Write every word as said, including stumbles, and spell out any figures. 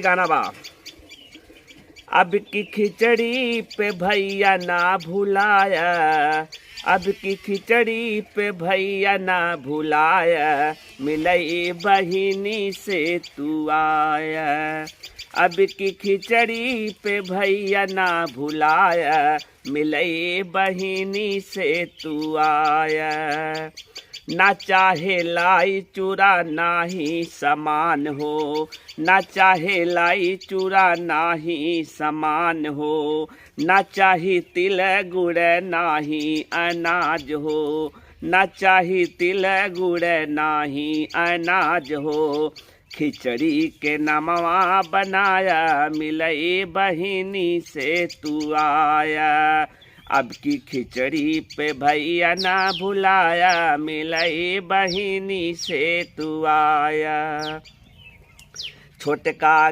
गाना बा। अब की खिचड़ी पे भैया ना भुलाया, अब की खिचड़ी पे भैया ना भुलाया, मिलई बहिनी से तू आया। अब की खिचड़ी पे भैया ना भुलाया, मिलई बहिनी से तू आया। ना चाहे लाई चूरा नाही समान हो, ना चाहे लाई चूरा नाही समान हो, ना चाही तिल गुड़ नाही अनाज हो, ना चाही तिल गुड़ नाही अनाज हो। खिचड़ी के नमवा बनाया, मिलई बहिनी से तू आया। अब की खिचड़ी पे भैया ना भुलाया, मिलई बहिनी से तू आया। छोटका